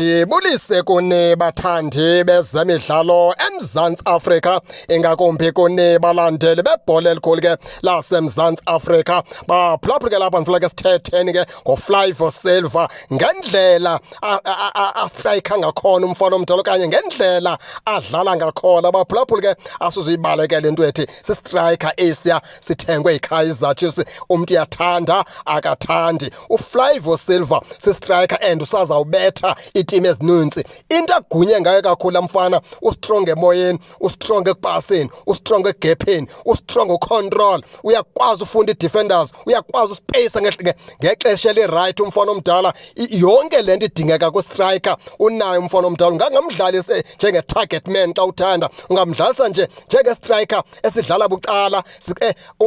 Ndibulise kuni bathandi bezemidlalo eMzantsi Afrika, ingakumbi kuni balandeli bebhola elikhulu ke laseMzantsi Afrika. Baphulaphula ke lapha, ndifuna ke sithetheni ke ngoFlavo Silva, ngendlela astrayikha ngakhona umfana omdala okanye ngendlela adlala ngakhona. Baphulaphula ke, asizuyibalekela into ethi sistrayikha esiya sithengwe yiKaizer Chiefs. Umntu uyathanda akathandi, uFlavo Silva sistriker and usazawubetha iiteam ezininzi. Into agunye ngayo kakhulu mfana, ustrong emoyeni, ustrong ekupaseni, ustrong egepheni, ustrong ucontrol, uyakwazi ufunda ii-defenders, uyakwazi uspace ngexesha eliright. Umfana omdala, yonke le nto idingeka kwistriker unayo umfana omdala. Ungangamdlalisi njenge-target man xa uthanda, ungamdlalisa nje njenge-striker esidlala bucala,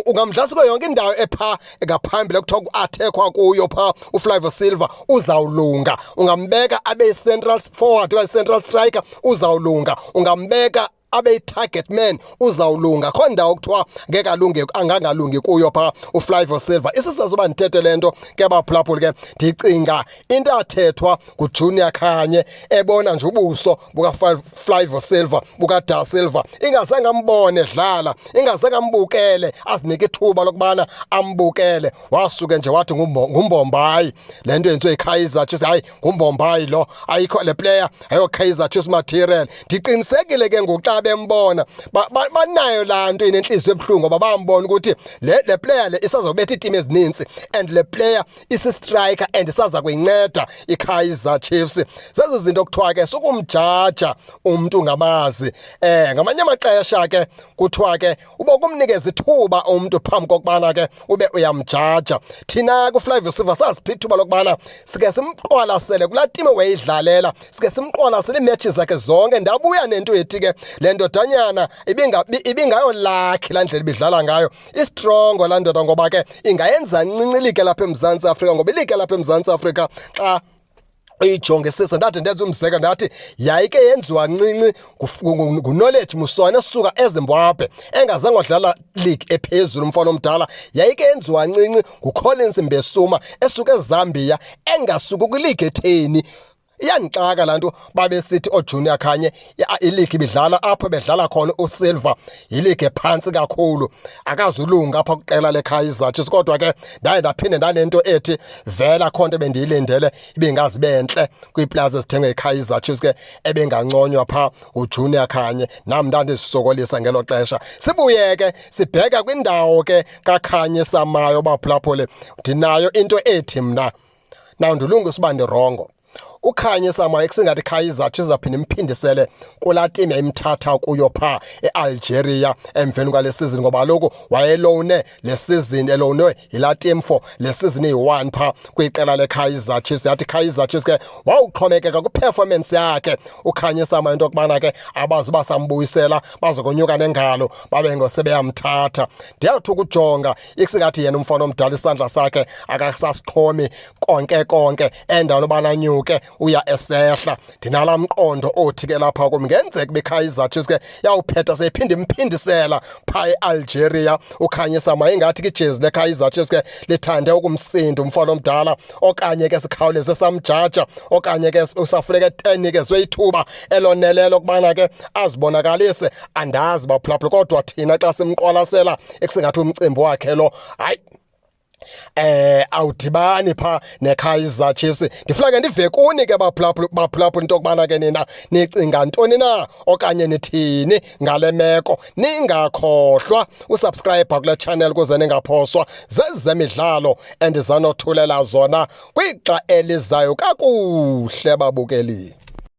ungamdlalisa kuyo yonke indawo epha ngaphambili ekuthiwa ku-attackwa kuyo phaa, uFlavo Silva uzawulunga. Ungambeka abe yi-central forward okanye central striker, uzawulunga. Ungambeka abe yi-target man, uzawulunga. Kho ndawo kuthiwa ngeke alunge angangalungi kuyo phaa uFlavo Silva. Isizathu uba ndithethe le nto ke, baphulaphuli ke, ndicinga into athethwa nguJunior Khanye ebona nje ubuso bukaFlavo Silva, bukaDa Silva, ingazange ambone edlala, ingazange ambukele, azinike ithuba lokubana ambukele, wasuke nje wathi ngumbombayi le nto yenziwe yiKaizer Chiefs. Hayi, ngumbombayi lo, ayikho le player, ayo Kaizer Chiefs material. Ndiqinisekile ke ngoku xa bembona banayo laa nto inentliziyo ebuhlungu, ngoba bambona ukuthi le player le isazobetha iiteam ezininzi and le player isi-striker and isaza kuyinceda iKaizer Chiefs. Zezo zinto kuthiwa ke sukumjaja umntu ngamazi. Ngamanye amaxesha ke kuthiwa ke uba kumnikeza ithuba umntu phambi kokubana ke ube uyamjaja. Thina kuFlavo Silva sazipha ithuba lokubana sike simqwalasele kulaa team wayidlalela, sike simqwalasele iimatches zakhe zonke. Ndabuya nento ethi ke le ndodanyana ibingayo lucky laa ndlela ibidlala ngayo. Istrong laa ndoda, ngoba ke ingayenza ncinci ileague lapha eMzantsi Afrika, ngoba ileague lapha eMzantsi Afrika xa uyijongisisa, ndathi ndenza umzekelo, ndathi yayike yenziwa ncinci nguKnowledge Musona esuka eZimbabwe engazange wadlala league ephezulu umfana omdala, yayike yenziwa ncinci nguCollins Mbesuma esuka eZambia engasuki kwileague etheni. Iyandixaka laa nto babesithi ooJunior Khanye ileague ibidlala apho bedlala khona uSilva yileague ephantsi kakhulu, akazulunga apha kwiqela leKaizer Chiefs. Kodwa ke ndaye ndaphinde ndanento ethi vela kho nto bendiyilindele ibingazi bentle kwii-players ezithengwe yiKaizer Chiefs ke ebenganconywa phaa nguJunior Khanye, nam ndandizisokolisa ngelo xesha. Sibuye ke sibheka kwindawo ke kaKhanye Samayo. Baphulaphule, ndinayo into ethi mna naw ndilungisa uba ndiwrong. UKhanye Samayo kusingathi Kaizer Chiefs izawuphinda imphindisele kulaa team yayimthatha kuyo phaa eAlgeria emveni kwale season, ngoba kaloku wayeloane le season, eloanwe yilaa team for le season iyi-1 phaa kwiqela leKaizer Chiefs. Yathi Kaizer Chiefs ke wawuxhomekeka kwiperformance yakhe uKhanye Samayo into yokubana ke abazuba sambuyisela, bazokonyuka nengalo babe ngosebeyamthatha. Ndiyawuthi ukujonga ikusingathi yena umfana omdala isandla sakhe akasasixhomi konke konke, endaweni yobana anyuke uya esehla. Ndinalaa mqondo othi ke lapha kum ngenzeka uba iKaizer Chiefs ke yawuphetha seyiphinde imphindisela phaa eAlgeria uKhanye Samayo. Ingathi ke ijezi leKaizer Chiefs ke lithande ukumsinda umfana omdala, okanye ke sikhawuleze samjaja, okanye ke usafuneka enikezwe ithuba eloneleyo lokubana ke azibonakalise. Andazi baphulaphula, kodwa thina xa simqwalasela ekusingathi umcimbi wakhe lo, hayi, awudibani pha neKaizer Chiefs. Ndifuna ke ndive kuni ke baphulaphula, baphulaphula, into yokubana ke nina nicinga ntoni na okanye nithini ngale meko. Ningakhohlwa usubscribe kule channel ukuze ningaphoswa zezemidlalo endizanothulela zona kwixa elizayo. Kakuhle babukeli.